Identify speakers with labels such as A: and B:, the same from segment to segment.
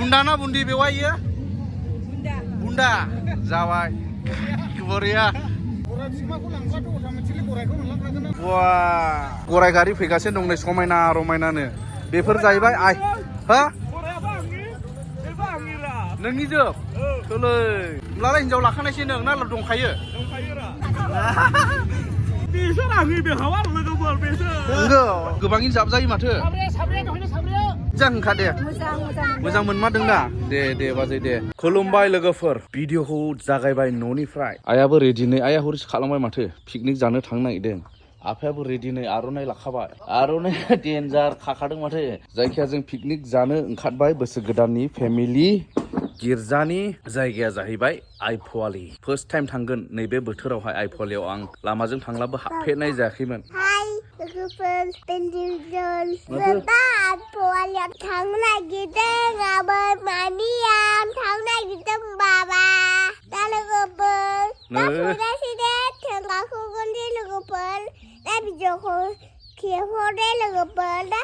A: बुन्दा ना बुन्दि बेवाय इयो बुन्दा जाबाय बरिया wah गराय गारि फैगासिनो दं नै समायना रमायनानो बेफोर जाहैबाय आइ हा नोंनि जोब थोलै होमब्लालाय हिनजाव लाखानायसै नों ना दंखायो
B: बेसोर आंनि बेहावा लोगोफोर बेसोर
A: नंगौ गोबाङैनो जाबजायो माथो मोजां ओंखार दे मोजां मोनमारदों दा दे बाजै दे खुलुमबाय लोगोफोर भिडिअखौ जागायबाय न'निफ्राय आइयाबो रेडि नै आइया हरैसो खालामबाय माथो पिकनिक जानो थांनो नागिरदों आफायाबो रेडि नै आर'नाइ लाखाबाय आर'नाइया डेन्जार खाखादों माथो जायखिया जों पिकनिक जानो ओंखारबाय बोसोर गोदाननि फेमिलि गिर्जानि जायगाया जाहैबाय आइफवालि फार्स्ट टाइम थांगोन नैबे बोथोरावहाय आइफवालियाव आं लामाजों थांलाबो हाबफेरनाय जायाखैमोन
C: लोगोफोर पेन्डिल दा आइफवालियाव थांनो नागिरदों आबै मामियां थांनो नागिरदों बाबा दा लोगोफोर दा फैगासिनो दे थोंगाखौगोन दे लोगोफोर दा भिडिअखौ खेबहरदे लोगोफोर दा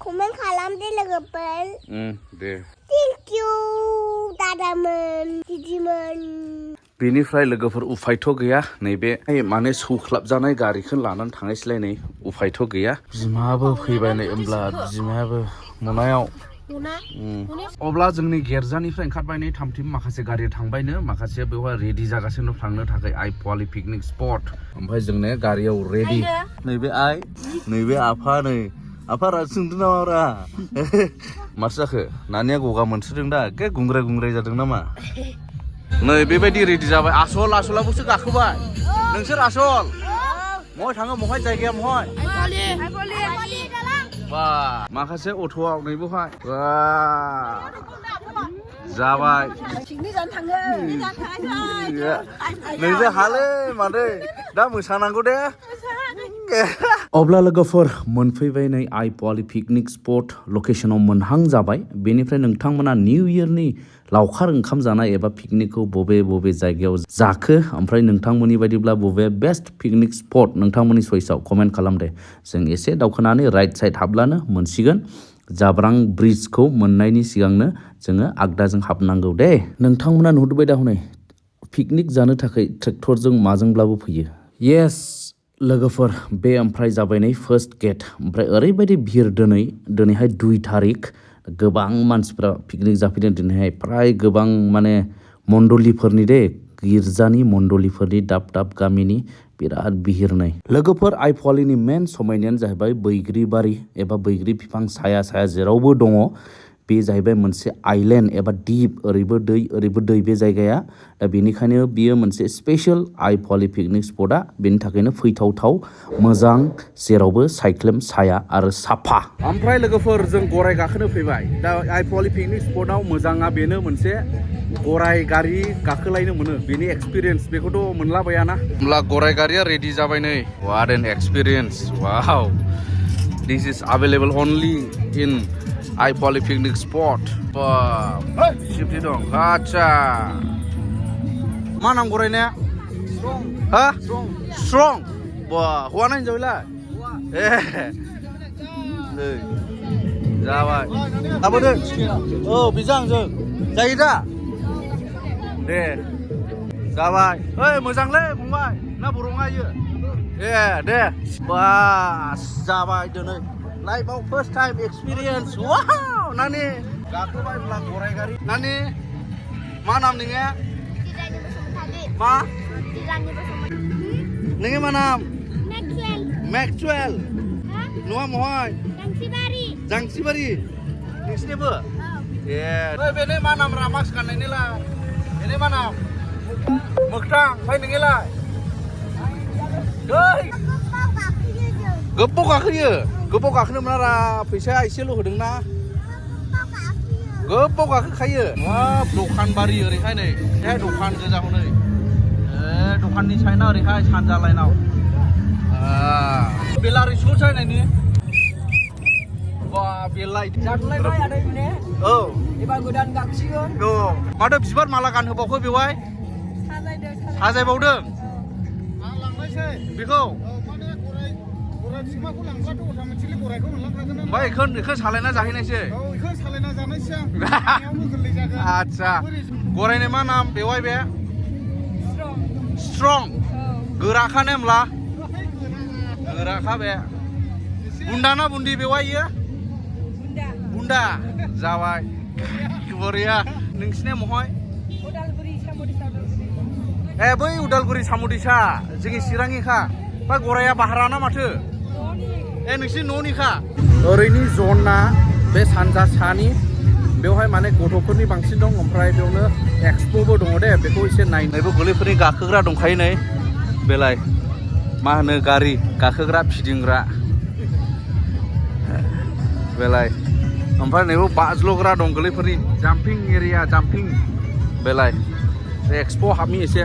C: कमेन्ट खालामदे लोगोफोर
A: दे
C: थेंक इउ दादामोन दिदिमोन
A: बेनिफ्राय लोगोफोर उफायथ' गैया नैबे माने सौख्लाबजानाय गारिखौ लानानै थांनायसैलाय नै उफायथ' गैया बिमायाबो फैबाय नै होमब्ला बिमायाबो मनायाव अब्ला जोंनि गिर्जानिफ्राय ओंखारबाय नै थाम माखासे गारि थांबायनो माखासे बेवहाय रेडि जागासिनो थांनो थाखाय आइफवालि पिकनिक स्पट ओमफ्राय जोंने गारियाव रेडि नैबे आइ नैबे आफा नै आफा सोंदों नामाब्रा माथो जाखो नानिया गगा मोनसोदों दा एखे गुंग्राय जादों नामा नै बेबायदि रेडि जाबाय आसलाबोसो गाखोबाय नोंसोर आसल महाय थाङो महाय जायगाया महाय बा माखासे अट'आव नैबोहाय बा जाबाय नोंजों हालै मादै दा मोसानांगौ दे अब्ला लोगोफोर मोनफैबाय नै आइफवालि पिकनिक स्पट लकेशनाव मोनहां जाबाय बेनिफ्राय नोंथांमोना निउ इयारनि लावखार ओंखाम जानाय एबा पिकनिकखौ बबे जायगायाव जाखो ओमफ्राय नोंथांमोननि बायदिब्ला बबे बेस्ट पिकनिक स्पट नोंथांमोननि चइसआव कमेन्ट खालाम दे जों एसे दावखोनानै राइट साइड हाबब्लानो मोनसिगोन जाब्रां ब्रिजखौ मोननायनि सिगांनो जोङो आगदाजों हाबनांगौ दे नोंथांमोना नुहुरबाय दा हनै पिकनिक जानो थाखाय ट्रेक्टरजों माजोंब्लाबो फैयो येस लोगोफोर बे ओमफ्राय जाबाय नै फार्स्ट गेट ओमफ्राय ओरैबायदि भिर दिनैहाय 2 तारिख गोबां मानसिफ्रा पिकनिक जाफैदों दिनैहाय फ्राय गोबां माने मण्डलिफोरनि दे गिर्जानि मण्डलिफोरनि दाब गामिनि बिराद बिहिरनाय लोगोफोर आइफवालिनि मेन समायनायानो जाहैबाय बैग्रि बारि एबा बैग्रि बिफां साया जेरावबो दङ बे जाहैबाय मोनसे आइलेन्ड एबा दिप ओरैबो दै बे जायगाया दा बेनिखायनो बियो मोनसे स्पेशल आइफवालि पिकनिक स्पटआ बेनि थाखायनो फैथावथाव मोजां जेरावबो साइख्लेम साया आरो साफा ओमफ्राय लोगोफोर जों गराय गाखोनो फैबाय दा आइफवालि पिकनिक स्पटआव मोजाङा बेनो मोनसे गराय गारि गाखोलायनो मोनो बेनि एक्सपिरियेन्स बेखौथ' मोनलाबायाना होमब्ला गराय गारिया रेडि जाबाय नै वाट an experience wow this is available only in आइफवालि पिकनिक स्पट सिफटि दं आच्छा मा नाम गरायनाया हा स्ट्रं बा हौवा ना हिनजावलाय ए जाबाय लाबोदो औ बेजों आंजों जायो दा दे जाबाय ओइ मोजांलै फंबाय ना बर'ङा इयो ए दे बास जाबाय दिनै लाइफआव फार्स्ट टाइम एक्सपिरियेन्स वाव नानि गाखोबाय होनब्ला गराय गारि नानि मा नाम नोङो मा नोङो मा नाम मेक्सवेल न'आ महाय जांसिबारि नोंसिनिबो ए बेनो मा नाम रा मास्क गाननायनिलाय बेनो मा नाम मोगथां ओमफ्राय नोङोलाय गोबाव गाखोनो मोनारा फैसाया एसेल' होदोंना गोबाव गाखोखायो हाब दखानबारि ओरैहाय नै बेहाय दखान गोजा हनै दखाननि साइना ओरैहाय सानजा लाइनाव बेलारि स्कुल साइनायनि बा बेलाय
B: जाथलायबाय आदै ने
A: औ
B: एबार गोदान गाखसिगोन
A: औ माथो बिबार माला गानहोबावखो बेवहाय साजायबावदों आं लांनायसै बेखौ
D: सिमाखौ लांब्लाथ' अट'मेटिकलि गरायखौ मोनलांखागोन ना
A: ओमफ्राय बेखौ सालायना जाहैनायसै
D: औ बेखौ सालायना जानायसै आं बेयावनो गोरलै जागोन
A: आदसा गरायनि मा नाम बेवाय बे स्ट्रं गोराखा ने होमब्ला गोराखा बे बुन्दा ना बुन्दि बेवाय इयो बुन्दा जाबाय बरिया नोंसिना महय ए बै उदालगुरि सामुदिसा जोंनि चिरांनिखा ओमफ्राय गराया भारा ना माथो ए नोंसिनि न'निखा ओरैनि ज'ना बे सानजा सानि बेवहाय माने गथ'फोरनि बांसिन दं ओमफ्राय बेयावनो एक्सप'बो दङ दे बेखौ एसे नायनोबो गोरलैफोरनि गाखोग्रा दंखायो नै बेलाय मा होनो गारि गाखोग्रा फिदिंग्रा बेलाय ओमफ्राय नैबो बाज्ल'ग्रा दं गोरलैफोरनि जाम्पिं एरिया जाम्पिं बेलाय एक्सप' हाबनि एसे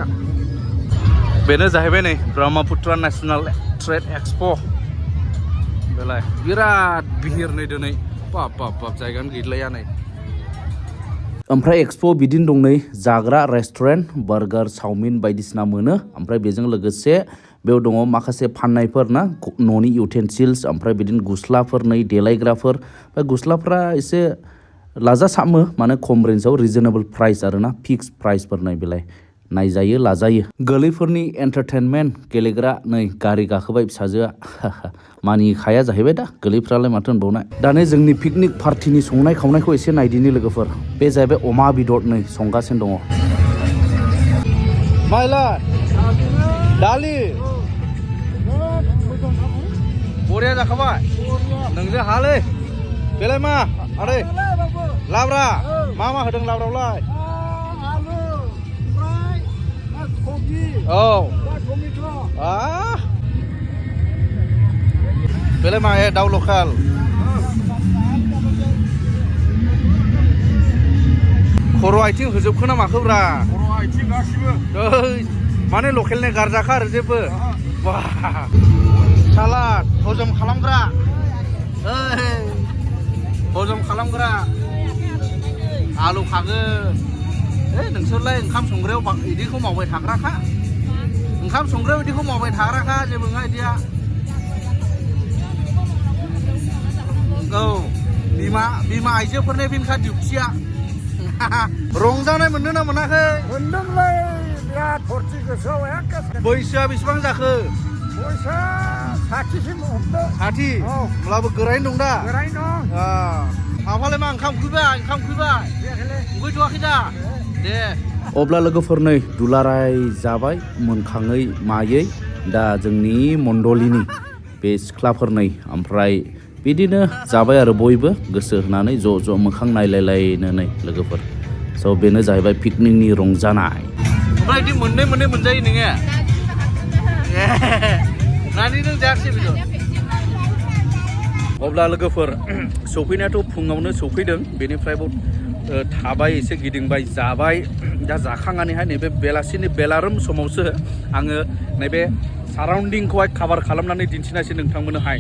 A: बेनो जाहैबाय नै ब्रह्मपुत्र नेशनेल ट्रेड एक्सप' बेलाय बिराद बिहिर नै दिनै बाब बाब बाब जायगानो गैलाया नै ओमफ्राय एक्सप' बिदिनो दं नै जाग्रा रेस्टुरेन्ट बार्गार चावमिन बायदिसिना मोनो ओमफ्राय बेजों लोगोसे बेयाव दङ माखासे फाननायफोर ना न'नि इउटेनसिल्स ओमफ्राय बिदिनो गुस्लाफोर नै देलायग्राफोर ओमफ्राय गुस्लाफ्रा एसे लाजासामो माने खम रेन्जआव रिजनेबल प्राइस आरोना फिक्स प्राइसफोर नै बेलाय नायजायो लाजायो गोरलैफोरनि एन्टारटेनमेन्ट गेलेग्रा नै गारि गाखोबाय फिसाजोआ मानिखाया जाहैबाय दा गोरलैफ्रालाय माथो होनबावनाय दा नै जोंनि पिकनिक पार्टिनि संनाय खावनायखौ एसे नायदिनि लोगोफोर बे जाहैबाय अमा बेदर नै संगासिनो दङ माइला दालि बरिया जाखाबाय नोंजों हालै बेलाय मा आदै लाब्रा मा मा होदों लाब्रावलाय औ बेलाय मा दाउ लकेल खर' आथिं होजोबखो ना माखोब्रा
D: खर' आथिं गासिबो
A: माने लकेलनि गारजाखा आरो जेबो सालाद हजम खालामग्रा हजम खालामग्रा आलु खागोन नोंसोरलाय ओंखाम संग्रायाव बिदिखौ मावबाय थाग्राखा ओंखाम संग्रायाव बिदिखौ मावबाय थाग्राखा जेबो नङा बिदिया औ बिमा आइजोफोरनि बिनखा डिउटिया रंजानाय मोनदों ना मोनाखै
D: मोनदोंलै बिराद फुरथि गोसोआव एखे
A: बैसोआ बेसेबां जाखो
D: बैसोआ 60सिम हमदो
A: 60 होमब्लाबो गोरायनो दं दा
D: गोरायनो दं
A: माबालाय मा ओंखाम उखैबाय उखैथ'वाखै दा दे अब्ला लोगोफोर नै दुलाराय जाबाय मोनखाङै मायै दा जोंनि मण्डलिनि बे सिख्लाफोर नै ओमफ्राय बिदिनो जाबाय आरो बयबो गोसो होनानै ज' ज' मोखां नायलायलायनो नै लोगोफोर स' बेनो जाहैबाय पिकनिकनि रंजानाय ओमफ्राय बिदि मोननै मोनजायो नोङो नानि नों जायाखिसै बेखौ अब्ला लोगोफोर सफैनायाथ' फुङावनो सफैदों बेनिफ्राय थाबाय एसे गिदिंबाय जाबाय दा जाखांनानैहाय नैबे बेलासिनि बेलारोम समावसो आङो नैबे साराउन्डिंखौहाय काभार खालामनानै दिन्थिनायसै नोंथांमोननोहाय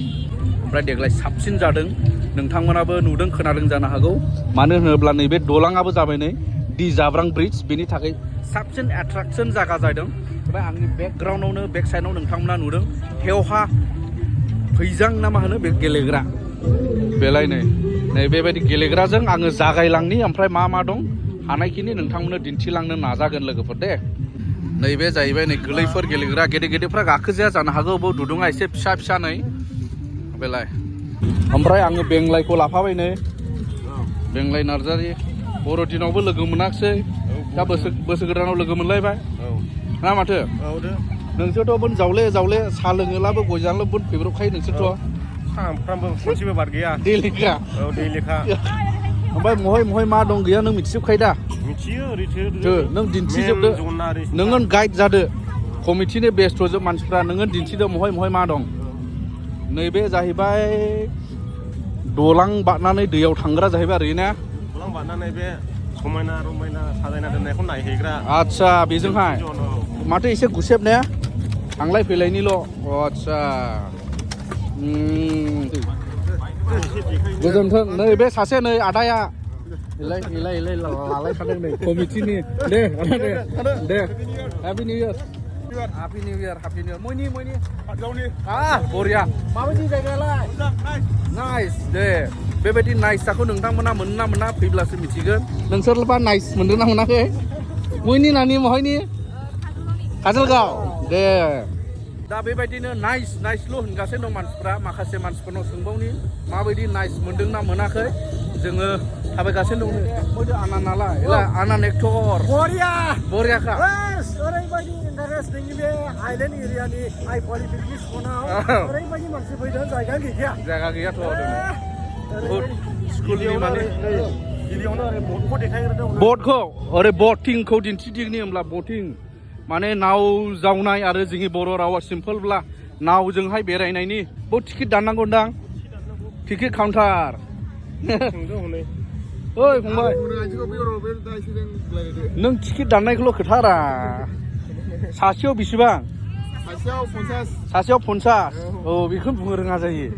A: ओमफ्राय देग्लाय साबसिन जादों नोंथांमोनाबो नुदों खोनादों जानो हागौ मानो होनोब्ला नैबे दलाङाबो जाबाय नै दि जाब्रां ब्रिज बेनि थाखाय साबसिन एट्राक्सन जागा जादों ओमफ्राय आंनि बेकग्राउन्डआवनो बेक साइडआव नोंथांमोना नुदों हेवहा फैजां ना मा होनो बे गेलेग्रा बेलाय नै बेबायदि गेलेग्राजों आङो जागायलांनि ओमफ्राय मा दं हानायखिनि नोंथांमोननो दिन्थिलांनो नाजागोन लोगोफोर दे नैबे जाहैबाय नै गोरलैफोर गेलेग्रा गेदेरफ्रा गाखोजाया जानो हागौ बाव दुदुङा एसे फिसा नै बेलाय ओमफ्राय आङो बेंलाइखौ लाफाबाय नै बेंलाइ नार्जारि बर'दिनावबो लोगो मोनाखिसै दा बोसोर गोदानाव लोगो मोनलायबाय ना माथो नोंसोरथ' बन जावले साहा लोङोलाबो गय जानोल' बन फेब्रबखायो नोंसोरथ'
D: सानफ्रामबो खनसेबो बाद गैया
A: दैलिखा
D: दैलिखा
A: ओमफ्राय महय मा दं गैया नों मिथिजोबखायो दा
D: मिथियो
A: नों दिन्थिजोबदो नोङो गाइड जादो कमिटिनि बेस्ट'जोब मानसिफ्रा नोङो दिन्थिदो महय मा दं नैबे जाहैबाय दलां बारनानै दैयाव थांग्रा जाहैबाय ओरैनो
D: दलां बारनानै बे समायना रमायना साजायना दोननायखौ नायहैग्रा
A: आदसा बेजोंहाय माथो एसे गुसेब ने थांलाय फैलायनिल' आदसा गोजोन्थों नै बे सासे नै आदाया लालायखादों नै कमिटिनि दे happy new year Happy New Year, Happy New Year. Moini. Boria. Mabaयदि जायगायालाय? Nice दे. बेबायदि नाइसखौ नोंथांमोना मोनना फैब्लासो मिथिगोन। नोंसोरबा नाइस मोनदोंना मोनाखै? मोइनि नानि महायनि? काजलगाव। दे। दा बेबायदिनो नाइसल' होनगासिनो दं मानसिफ्रा माखासे मानसिफोरनाव सोंबावनि माबायदि नाइस मोनदोंना मोनाखै जोङो थाबायगासिनो दं मोदो आनान नालाय एला आनान एक्टर बरियाखा
B: ओरैबायदि इन्टारेस्ट नोंनि बे हाइलेन्ड एरियानि आइ पलिटेकनिक स्कुलाव ओरैबायदि मानसि फैदों जायगा
A: गैयाथ' स्कुलनि माने
D: गिबियावनो ओरै बटखौ देखायग्रोदों
A: बटखौ ओरै बटिंखौ दिन्थिदिगनि होमब्ला बटिं माने नाव जावनाय आरो जोंनि बर' रावा सिम्पोलब्ला नावजोंहाय बेरायनायनि बहुद टिकेट दाननांगौदां टिकेट काउन्टार ओइ फंबाय नों टिकेट दाननायखौल' खोथारा सासेयाव बेसेबां सासेयाव 50 औ बेखौनो बुंनो रोङा जायो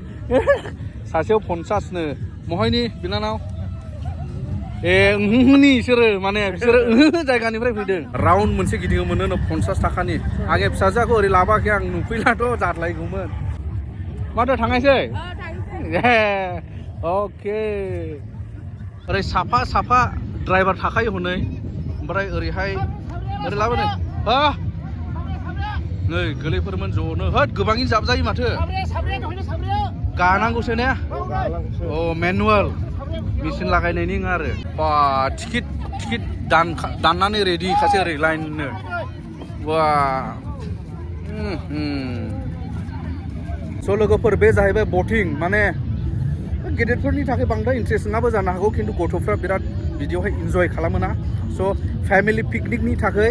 A: सासेयाव 50नो महायनि बिनानाव ओंहोनि बिसोरो जायगानिफ्राय फैदों राउन्ड मोनसे गिदिङो मोनो 50 थाखानि आगे फिसाजोखौ ओरै लाबाखै आं नुफैलाथ' जादलायगौमोन माथो थाङासै अके ओरै साफा ड्राइभार थाखायो हनै ओमफ्राय ओरै लाबोनो नै गोरलैफोरमोन ज'नो होद गोबाङैनो जाबजायो माथो गानांगौसो ने अ मेनुवेल मेचिन लागायनायनि नङा आरो बा टिकेट दाननानै रेडि खासै ओरै लाइननो बा स' लोगोफोर बे जाहैबाय बटिं माने गेदेरफोरनि थाखाय बांद्राय इन्ट्रेस्ट नङाबो जानो हागौ खिन्थु गथ'फ्रा बिराद बिदियावहाय इन्जय खालामोना स' फेमिलि पिकनिकनि थाखाय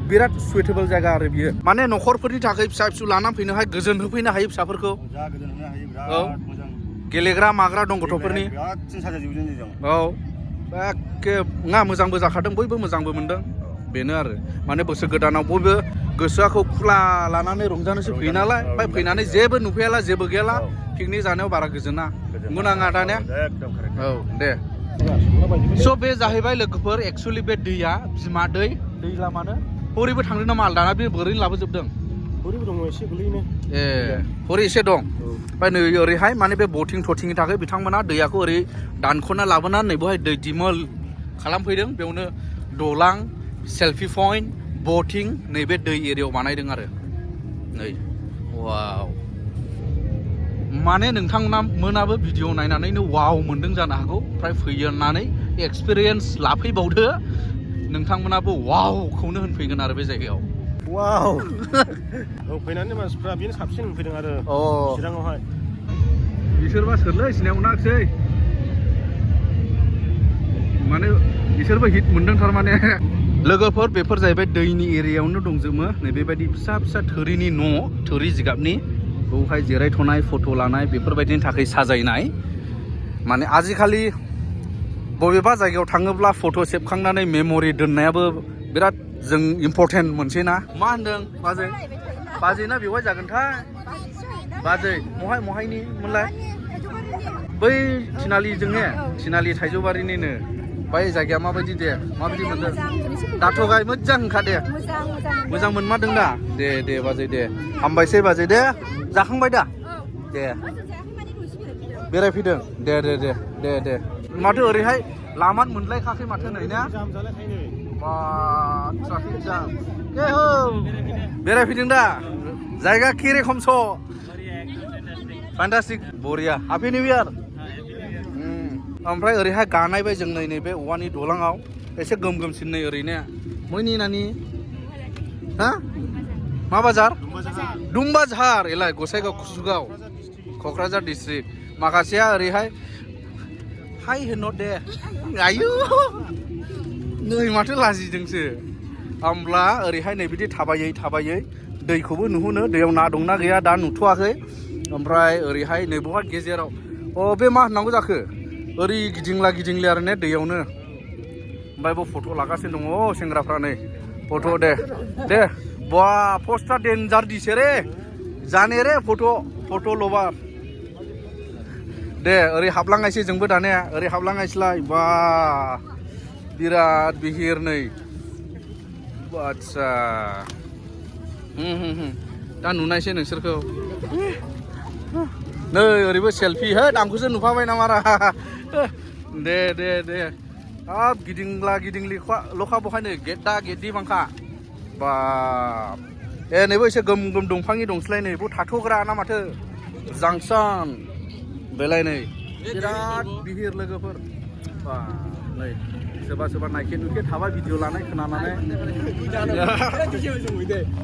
A: बिराद सुइटेबल जायगा आरो बियो माने न'खरफोरनि थाखाय फिसा लानानै फैनोहाय गोजोन होफैनो हायो फिसाफोरखौ औ गेलेग्रा माग्रा दं गथ'फोरनि औ एखे नङा मोजांबो जाखादों बयबो मोजांबो मोनदों बेनो आरो माने बोसोर गोदानाव बयबो गोसोखौ खुला लानानै रंजानोसो फैयो नालाय ओमफ्राय फैनानै जेबो नुफैयाला जेबो गैयाला पिकनिक जानायाव बारा गोजोना नंगौना दानिया औ दे स' बे जाहैबाय लोगोफोर एक्सुवेलि बे दैया बिमा दै लामानो हरैबो थांदों नामा दाना बे बोरैनो लाबोजोबदों
D: हरैबो दङ एसे गोलैनो
A: हरै एसे दं ओमफ्राय नै ओरैहाय माने बे बटिंनि थाखाय बिथांमोना दैयाखौ ओरै दानख'ना लाबोनानै नै बेवहाय दै दिमोल खालामफैदों बेयावनो दलां सेल्फि पइन्ट बटिं नैबे दै एरियायाव बानायदों आरो नै वाव माने नोंथांमोनाबो भिडिअ नायनानैनो वाव मोनदों जानो हागौ ओमफ्राय फैनानै एक्सपिरियेन्स लाफैबावदो नोंथांमोनाबो वावखौनो होनफैगोन आरो बे जायगायाव
D: वाव फैनानै मानसिफ्रा बेनो साबसिन मोनफैदों आरो चिराङावहाय
A: बिसोरबा सोरलै सिनायाव मोनाखिसै माने बिसोरबो हिट मोनदों थारमाने लोगोफोर बेफोर जाहैबाय दैनि एरियायावनो दंजोबो नै बेबायदि फिसा थोरिनि न' थोरि जिगाबनि बेवहाय जिरायथ'नाय फट' लानाय बेफोरबायदिनि थाखाय साजायनाय माने आजिखालि बबेबा जायगायाव थाङोब्ला फट' सेबखांनानै मेम'रि दोननायाबो बिराद जों इम्परटेन्ट मोनसे ना मा होनदों बाजैना बेवहाय जागोनथाय बाजै महायनि मोनलाय बै थिनालि थाइजौबारिनिनो बै जायगाया माबायदि मोनदों दाथ'गाय मोजां ओंखा दे मोजां मोनमारदों दा दे बाजै दे हामबायसै बाजै दे जाखांबाय दा दे बेरायफैदों दे माथो ओरैहाय लामान मोनलायखाखै माथो नै ना बा ट्राफिक जाम बेरायफैदों दा जायगा किरखमस फैन्टास्टिक बरिया हापि निउ इयार ओमफ्राय ओरैहाय गानायबाय जों नैबे औवानि दलाङाव एसे गोमसिन नै ओरैनो मैनि नानि हा मा बाजार दुमबाझार एलाय गसाइगाव कुसुगाव क'क्राझार डिस्ट्रिक्ट माखासेया ओरैहाय हाय होनो दे आयु नै माथो लाजिदोंसो होमब्ला ओरैहाय नै बिदि थाबायै दैखौबो नुहनो दैयाव ना दंना गैया दा नुथ'वाखै ओमफ्राय ओरैहाय नै बहा गेजेराव बे मा होननांगौ जाखो ओरै गिदिंला आरो ने दैयावनो ओमफ्राय बे फट' लागासिनो दङ सेंग्राफ्रा नै फट' दे बा पस्टआ डेन्जार दिसे रे जाने रे फट' लबार दे ओरै हाबलाङायसै जोंबो दानिया ओरै हाबलाङायसैलाय बा बिराद बिहिर नै आदसा दा नुनायसै नोंसोरखौ नै ओरैबो सेलफि हो दामखौसो नुफाबाय नामा रा दे दे दे हाब गिदिंला गिदिंलि लखा बहायनो गेटदा गेटदि बांखा बाब ए नैबो एसे गोम गोम दंफांनि दंसैलाय नै बेयाव थाथ'ग्रा ना माथो जांसन बेलाय नै बिराद बिहिर लोगोफोर बा नै सोरबा सोरबा नायखे नुखे थाबाय भिडिअ लानाय खोनानानै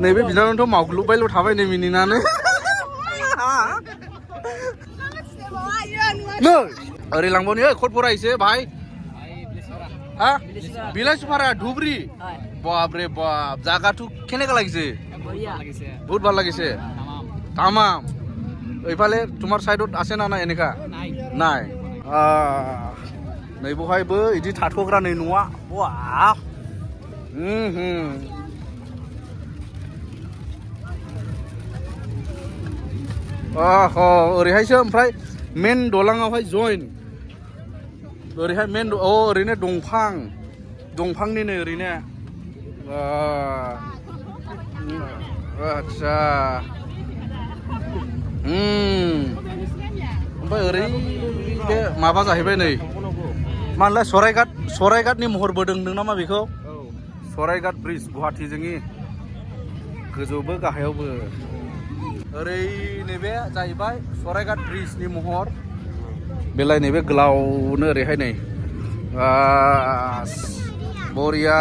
A: नैबे बिनानावथ' मावग्लुबबायल' थाबाय नै मिनिनानै नै ओरै लांबावनि खटफरा एसे भाई हा বিলাসপাড়া ধুবড়ি বাপ রে বাপ জায়গাটো কেনেকা লাগিছে বহুত ভাল লাগিছে তামাম এইফালে তোমাৰ সাইডত আছে না নাই এনেকা নাই नै बहायबो इदि थाथ'ग्रा नै न'आ वाव ओरैहायसो ओमफ्राय मेन दलाङावहाय जइन ओरैहाय मेन ओरैनो दंफांनि नै ओरैनो आच्छा ओमफ्राय ओरै बे माबा जाहैबाय नै मा होनलाय सरायघाटनि महर बोदों होनदों नामा बेखौ सरायघाट ब्रिज गुवाहाटि जोंनि गोजौबो गाहायावबो ओरै नैबे जाहैबाय सरायघाट ब्रिजनि महर बेलाय नैबे गोलावनो ओरैहाय नै बरिया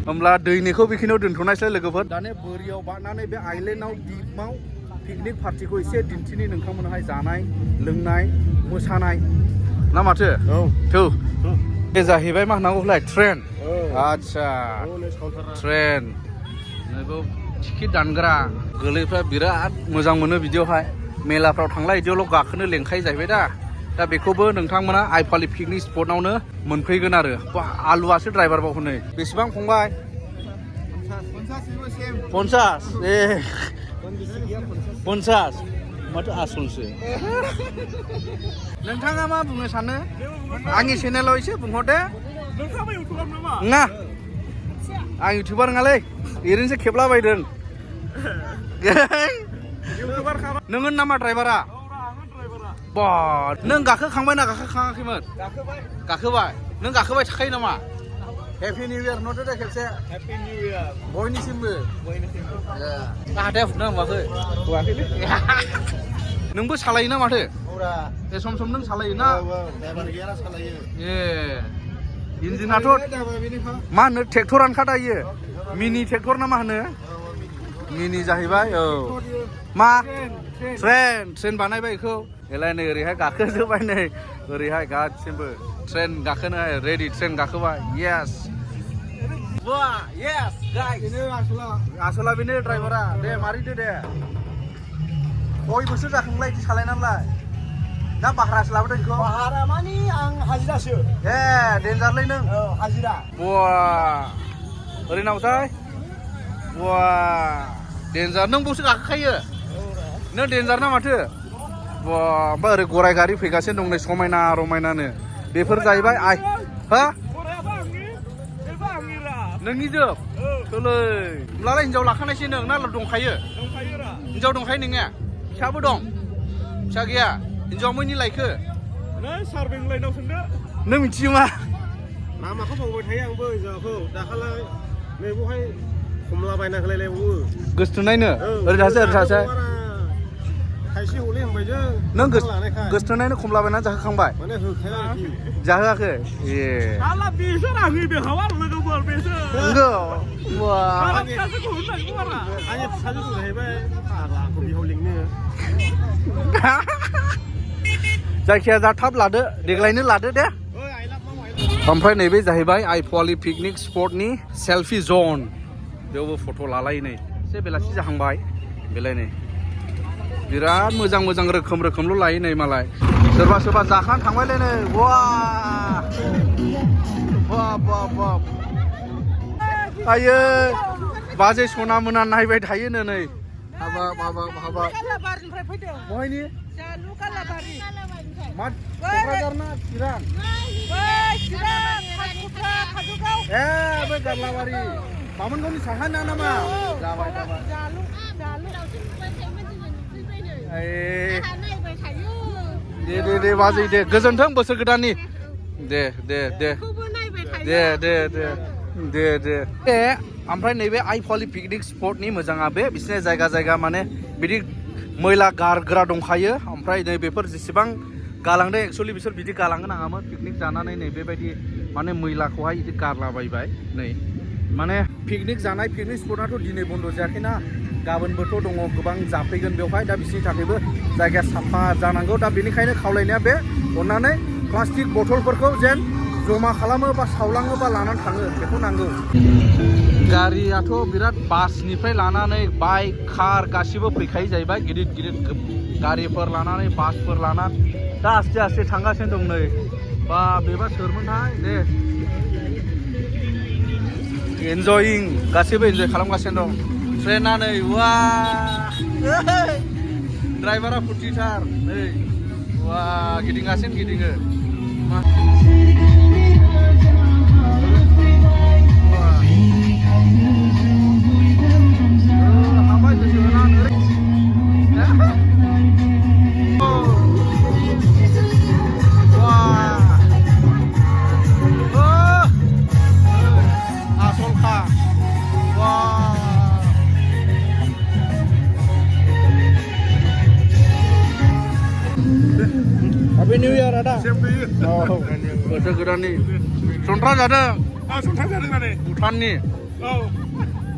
A: होमब्ला दैनिखौ बेखिनियाव दोनथ'नायसै लोगोफोर दाने बोरियाव बारनानै बे आइलेण्डआव दिपआव पिकनिक पार्टिखौ एसे दिन्थिनि नोंथांमोनहाय जानाय लोंनाय मोसानाय ना माथो थौ बे जाहैबाय मा होननांगौलाय ट्रेन आच्छा ट्रेन नैबो टिकेट दानग्रा गोरलैफ्रा बिराद मोजां मोनो बिदियावहाय मेलाफ्राव थांला बिदियावल' गाखोनो लेंखायो जाहैबाय दा बेखौबो नोंथांमोना आइफवालि पिकनिक स्पटआवनो मोनफैगोन आरो आलुआसो ड्राइभार बाव हनै बेसेबां फंबाय 50 ए 50 माथो आसलसो नोंथाङा मा बुंनो सानो आंनि चेनेलाव एसे बुंहरदो
D: नोंथाङा इउटुबार नामा
A: नङा आं इउटुबार नङालै ओरैनोसो खेबलाबायदों नोङो नामा ड्राइभारा बा नों गाखोखांबाय ना गाखोखाङाखैमोन गाखोबाय नों गाखोबाय थाखायो नामा हेपि निउ इयार न'दो दे खेबसे
D: हेपि निउ इयार
A: बयनिसिमबो हाथाया फुटना माखो
D: फुवाखैलै
A: नोंबो सालायो ना माथो ए सम नों सालायो ना ए इन्जिनाथ' मा होनो ट्रेक्टरानोखा दायो मिनि ट्रेक्टर ना मा होनो मिनि जाहैबाय औ मा ट्रेन बानायबाय बेखौ एलाय नै ओरैहाय गाखोजोब्बाय नै ओरैहाय गासिबो ट्रेन गाखोनो रेडि ट्रेन गाखोबाय येस येस गाइस आसला बेनो ड्राइभारा दे मारिदो दे खय बोसोर जाखांलाय बिदि सालायनानैलाय दा भारासो लाबोदों बेखौ
B: भारा मानि आं हाजिरासो
A: ए डेन्जारलै नों
B: हाजिरा
A: बा ओरै नावथाय बा डेन्जार नों बावसो गाखोखायो नों डेन्जार ना माथो बा ओमफ्राय ओरै गराइ गारि फैगासिनो दं नै समायना रमायनानो बेफोर जाहैबाय हा नोंनि जोब थोलै होमब्लालाय हिनजाव लाखानायसै नों ना दंखायो हिनजाव दंखायो नोंनिया फिसाबो दं फिसा गैया हिनजाव मैनि लायखो
D: सारबें लाइनाव सोंदो
A: नों मिथियो मा
D: लामाखौ बावबाय थायो आंबो हिनजावखौ दाखालाय नै बहाय खमला बायना होलायलायबावो
A: गोसथोनायनो ओरै थासै
D: थाइसे हलै होनबाय जों
A: नों गोसथोनायनो खमला बायना जाहोखांबाय
D: माने होखाया आरोखि
A: जाहोआखै ए
D: साला बेसोर आंनि बेहाव आरो लोगोफोर बेसोर
A: नंगौ बा
D: आंनि फिसाजो दं जाहैबाय आंखौ बिहाव लिंनो
A: जायखिया जा थाब लादो देग्लायनो लादो दे ओमफ्राय नैबे जाहैबाय आइफवालि पिकनिक स्पटनि सेल्फि जन बेयावबो फट' लालायो नै एसे बेलासि जाहांबाय बेलाय नै बिराद मोजां रोखोमल' लायो नै मालाय सोरबा जाखांनानै थांबायलै नै बा आयो बाजै सना मोना नायबाय थायोनो नै हाबाब बहायनि मा क'क्राझार ना चिरां ए बे गारलाबारि बामोनगावनि साहाना नामा जाबाय जाबाय दे बाजै दे गोजोन्थों बोसोर गोदाननि दे ओमफ्राय नैबे आइ पवालि पिकनिक स्पटनि मोजाङा बे बिसोरनि जायगा माने बिदि मैला गारग्रा दंखायो ओमफ्राय नै बेफोर जेसेबां गालांदों एक्चुअलि बिसोर बिदि गालांनो नाङामोन पिकनिक जानानै नै बेबायदि माने मैलाखौहाय बिदि गारलाबायबाय नै माने पिकनिक जानाय पिकनिक स्पटआथ' दिनै बन्द' जायाखैना गाबोनबोथ' दङ गोबां जाफैगोन बेवहाय दा बिसोरनि थाखायबो जायगाया साफा जानांगौ दा बेनिखायनो खावलायनाया बे अननानै प्लास्टिक बथलफोरखौ जेन जमा खालामो बा सावलाङो बा लानानै थाङो बेखौ नांगौ गारियाथ' बिराद बासनिफ्राय लानानै बाइक कार गासिबो फैखायो जाहैबाय गिदिर गारिफोर लानानै बासफोर लानानै दा आस्ते आस्ते थांगासिनो दं नै बा बेबा सोरमोनथाय दे एन्जयिं गासैबो एन्जय खालामगासिनो दं ट्रेना नै वा ड्राइभारा फुर्टिथार नै वा गिदिंगासिनो गिदिङो Happy New Year ada. Oh, bosoर गोदाननि संथ्रा जादों. संथ्रा जादों माने. भुटाननि. औ.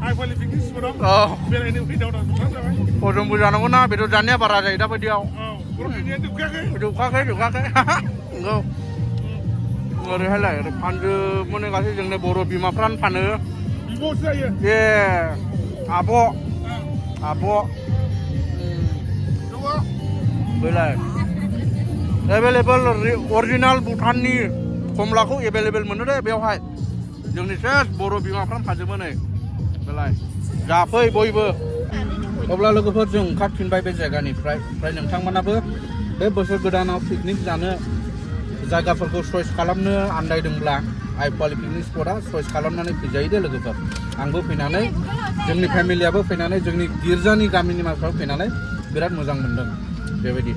A: आइ पवालि पिकनिक स्पटआव. औ. बेरायनो फैदाव दा संथ्रा जाबाय. हजमबो जानांगौ ना बेदर जानाया बारा जायो दा बायदियाव. औ. बर'फोरनिया जोबखायाखै. नंगौ. ओरैहायलाय ओरै फानजोबोनो गासै जोंनि बर' बिमाफ्रानो फानो. बिब'सो जायो. ए आब'. बैलाय. एभेलेबल अरिजिनाल भुटाननि कमलाखौ एभेलेबल मोनो दे बेवहाय जोंनि सेस बर' बिमाफ्रानो फानजोबो नै बेलाय जाफै बयबो अब्ला लोगोफोर जों ओंखारफिनबाय बे जायगानिफ्राय ओमफ्राय नोंथांमोनाबो बे बोसोर गोदानाव पिकनिक जानो जायगाफोरखौ चइस खालामनो आन्दायदोंब्ला आइ पवालि पिकनिक स्पटआ चइस खालामनानै फैजायो दे लोगोफोर आंबो फैनानै जोंनि फेमिलियाबो फैनानै जोंनि गिर्जानि गामिनि मानसिफ्राबो फैनानै बिराद मोजां मोनदों बेबायदि